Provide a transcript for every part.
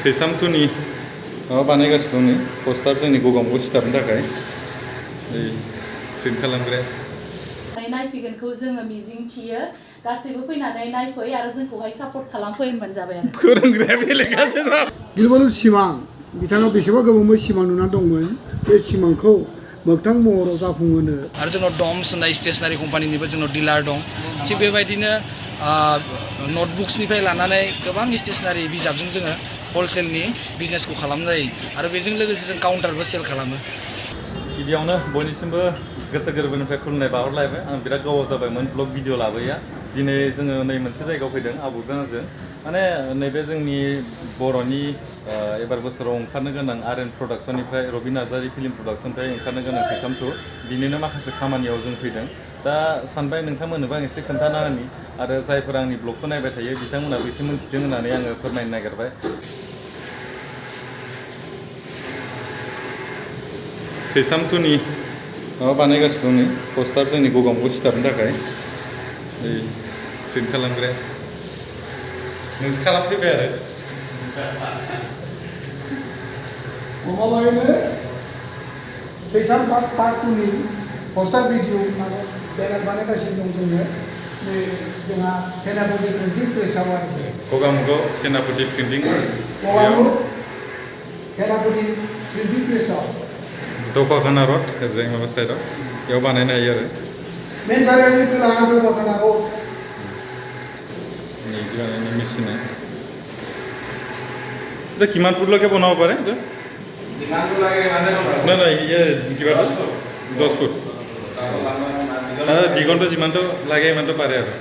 खैसामथुनि माबा बानायगासिनो दं पस्टार जोंनि गगामुखौ सिथाबनो थाखाय प्रिन्ट खालामग्राया नायफैगोनखौ जोङो मिजिं थियो गासैबो फैनानै नायफै आरो जोंखौहाय सापर्ट खालामफै होनबानो जाबाय आरो फोरोंग्राया बेलेगासो गिलुबालु सिमां बिथाङा बेसेबा गोबावै सिमां नुना दंमोन बे सिमांखौ मोगथां महराव जाफुंहोनो आरो जोंनाव डम्स होननाय स्टेशनारि कम्पानिनिबो जोंनाव डिलार दं थिग बेबायदिनो नटबुक्सनिफ्राय लानानै गोबां स्टेशनारि बिजाबजों जोङो हलसेलनि बिजनेसखौ खालामनाय आरो बेजों लोगोसे जों काउन्टारबो सेल खालामो। गिबियावनो बयनिसिमबो गोसो गोरबोनिफ्राय खुलुमनाय बावहरलायबाय आं बिराद गोबाव जाबायमोन ब्लग भिडिअ लाबोया दिनै जोङो नै मोनसे जायगायाव फैदों आबौजों आंजों माने नैबे जोंनि बर'नि एबार बोसोराव ओंखारनो गोनां आर.एन. प्रडाक्सननिफ्राय रबि नार्जारि फिल्म प्रडाक्सननिफ्राय ओंखारनो गोनां खैसामथु बिनिनो माखासे खामानियाव जों फैदों दा सानबाय नोंथांमोननोबो आं एसे खोन्थाना होनि आरो जायफोर आंनि ब्लगखौ नायबाय थायो बिथांमोनाबो एसे मोनथिदों होननानै आङो फोरमायनो नागिरबाय। खैसामथुनि माबा बानायगासिनो दं पस्टार जोंनि गगामुखौ सिथाबनो थाखाय प्रिन्ट खालामग्राया नोंसो खालामफैबाय आरो गमामायैनो खैसाम पार्ट 2 नि पस्टार भिडिअ बेनार बानायगासिनो दं जोङो जोंहा सेनापति प्रिन्टिं प्रेसआव आरोखि गगामुखआव सेनापति प्रिन्टिं गगामुख सेनापति प्रिन्टिं प्रेसआव दखाखाना रड ओरैजाय माबा साइडआव बेयाव बानायनो हायो आरो मेन जायगानि खोलाहा दखाखाना रड बिदि बानायनाय मेसिना এটা কিমান ফুটলৈকে বনাব পাৰে এইটো যিমানটো লাগে মানে নাই নাই কিবা 10 ফুট দিগন্ত যিমানটো লাগে ইমানটো পাৰে আৰু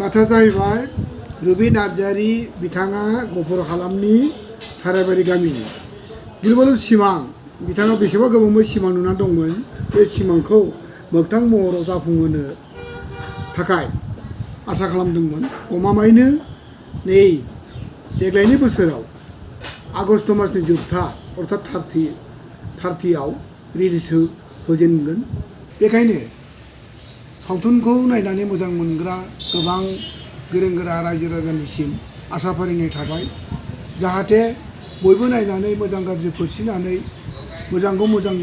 बाथ्रा जाहैबाय रबि नार्जारि बिथाङा गफुर हालामनि सारायबारि गामिनि गिलुबालु सिमां बिथाङा बेसेबा गोबावै सिमां नुना दंमोन बे सिमांखौ मोगथां महराव जाफुंहोनो थाखाय आसा खालामदोंमोन गमामायैनो नै देग्लायनि बोसोराव आगष्ट मासनि जोबथा अर्थात 30आव रिलिज होजेनगोन। बेखायनो सावथुनखौ नायनानै मोजां मोनग्रा गोबां गोरों गोरा रायजो राजानिसिम आसा फारिनाय थाबाय जाहाथे बयबो नायनानै मोजां गाज्रि फोरसिनानै मोजांखौ मोजां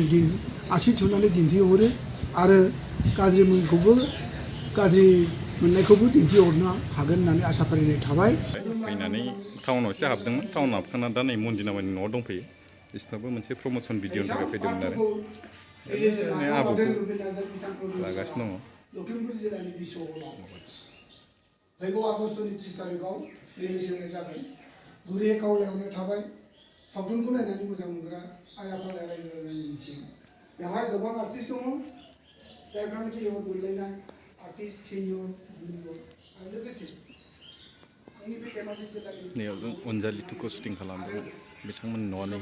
आसि थुनानै दिन्थिहरो आरो गाज्रि मोननायखौबो दिन्थिहरनो हागोन होननानै आसा फारिनाय थाबाय। फैनानै टाउनाव एसे हाबदोंमोन टाउनाव हाबखांना दा नै मन्दिनामानि न'आव दंफैयो बिसोरनाबो मोनसे प्रमसन भिडिअनि थाखाय फैदोंमोन आरो आबौखौ लागासिनो दङ। लखिमपुर जिल्लानि बिसहलाव फैगौ आगष्टनि 30 तारिखआव रिलिज होनाय जागोन। गुरैयै खावलायहरनाय थाबाय सावथुनखौ नायनानै मोजां मोनग्रा आइ आफा रायजो राजानिसिम बेवहाय गोबां आर्टिस्ट दङ जायफ्रानोखि एवार्ड मोनलायनाय आर्टिस्ट सिनियर जुनियर आरो लोगोसे आंनि बे धेमाजि जिल्लानि नैयाव जों अनजालि टुखौ शुटिं खालामदों बिथांमोननि न'आनो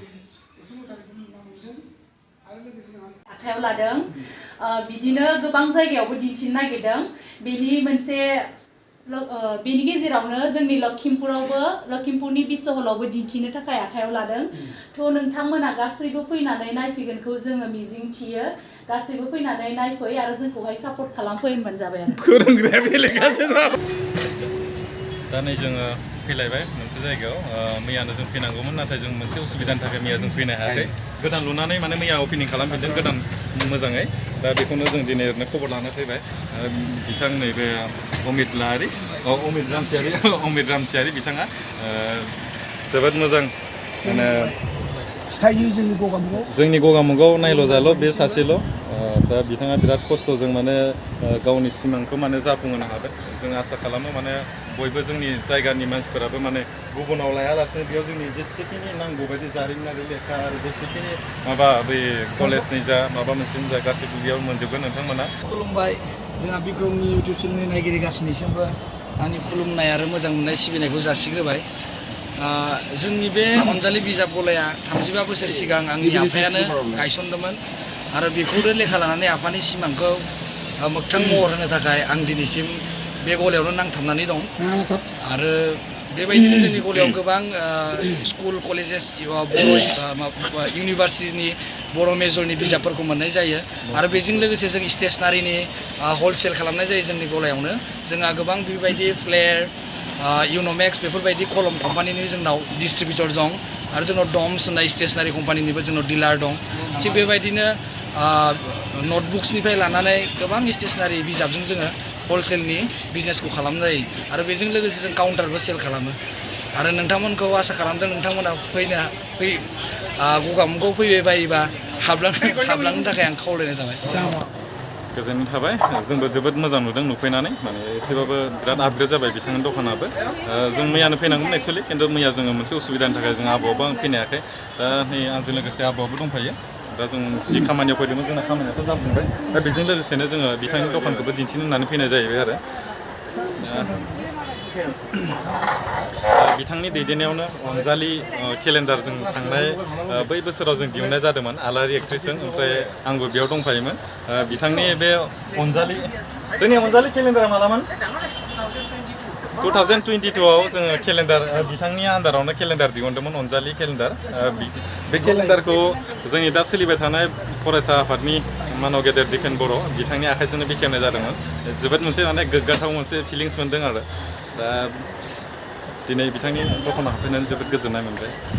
आखायाव लादों बिदिनो गोबां जायगायावबो दिन्थिनो नागिरदों बेनि गेजेरावनो जोंनि लखिमपुरनि बिसहलावबो दिन्थिनो थाखाय आखायाव लादों थ' नोंथांमोना गासैबो फैनानै नायफैगोनखौ जोङो मिजिं थियो गासैबो फैनानै नायफै आरो जोंखौहाय सापर्ट खालामफै होनबानो जाबाय आरो फोरोंग्राया बेलेगासो दा नै जोङो फैलायबाय मोनसे जायगायाव मैयानो जों फैनांगौमोन नाथाय जों मोनसे उसुबिदानि थाखाय मैया जों फैनो हायाखै गोदान लुनानै माने मैया अपेनिं खालामफिनदों गोदान मोजाङै दा बेखौनो जों दिनै ओरैनो खबर लानो फैबाय बिथां नैबे अमित रामसियारि बिथाङा जोबोद मोजां माने जोंनि गगामुखआव नायल' जाल' बे सासेल' दा बिथाङा बिराद खस्थ'जों माने गावनि सिमांखौ माने जाफुंहोनो हादों जों आसा खालामो माने बयबो जोंनि जायगानि मानसिफोराबो माने गुबुनाव लायालासेनो बेयाव जोंनि जेसेखिनि नांगौ बायदि जारिमिनारि लेखा आरो जेसेखिनि माबा बै कलेजनि जा माबा मोनसेनि जा गासैबो बेयाव मोनजोबगोन नोंथांमोना। खुलुमबाय जोंहा बिक्रमनि इउटुब चेनेलनि नायगिरि गासैनिसिमबो आंनि खुलुमनाय आरो मोजां मोननाय सिबिनायखौ जासिग्रोबाय। जोंनि बे अनजालि बिजाब गलाया 35 बोसोर सिगां आंनि आफायानो गायसनदोंमोन आरो बेखौनो लेखा लानानै आफानि सिमांखौ मोगथां महर होनो थाखाय आं दिनैसिम बे गलायावनो नांथाबनानै दं आरो बेबायदिनो जोंनि गलायाव गोबां स्कुल कलेजेस बर' इउनिभार्सिटिनि बर' मेजरनि बिजाबफोरखौ मोननाय जायो आरो बेजों लोगोसे जों स्टेसनारिनि हलसेल खालामनाय जायो जोंनि गलायावनो जोंहा गोबां बेबायदि फ्लेयार इउन'मेक्स बेफोरबायदि कलम कम्पानिनि जोंनाव डिस्ट्रिबिउटर दं आरो जोंनाव डम्स होननाय स्टेसनारि कम्पानिनिबो जोंनाव डिलार दं थिग बेबायदिनो नटबुक्सनिफ्राय लानानै गोबां स्टेसनारि बिजाबजों जोङो हलसेलनि बिजनेसखौ खालामनाय जायो आरो बेजों लोगोसे जों काउन्टारबो सेल खालामो आरो नोंथांमोनखौ आसा खालामदों नोंथांमोना गगामुगाव फैबाय बायोबा हाबलांनो थाखाय आं खावलायनाय थाबाय गोजोननाय थाबाय जोंबो जोबोद मोजां नुदों नुफैनानै माने एसेबाबो बिराद आपग्रेड जाबाय बिथांनि दखानाबो जों मैयानो फैनांगौमोन एक्सुवेलि खिन्थु मैया जोङो मोनसे उसुबिदानि थाखाय जों आबौआबो आं फैनो हायाखै दा नै आंजों लोगोसे आबौआबो दंफायो दा जों जि खामानियाव फैदोंमोन जोंना खामानियाथ' जाफुंबाय दा बेजों लोगोसेनो जोङो बिथांनि दखानखौबो दिन्थिनो होननानै फैनाय जाहैबाय आरो बिथांनि दैदेननायावनो अनजालि केलेन्डार जों थांनाय बै बोसोराव जों दिहुननाय जादोंमोन आलारि एक्ट्रिसजों ओमफ्राय आंबो बेयाव दंफायोमोन बिथांनि बे जोंनि अनजालि केलेन्डारा मालामोन 2022आव जोङो केलेन्डार बिथांनि आन्दारावनो केलेन्डार दिहुनदोंमोन अनजालि केलेन्डार बे केलेन्डारखौ जोंनि दा सोलिबाय थानाय फरायसा आफादनि मानव गेदेर दिखेन बर' बिथांनि आखाइजोंनो बेखेवनाय जादोंमोन जोबोद मोनसे माने गोग्गाथाव मोनसे फिलिंस मोनदों आरो दा दिनै बिथांनि दखानाव हाबफैनानै जोबोद गोजोननाय मोनबाय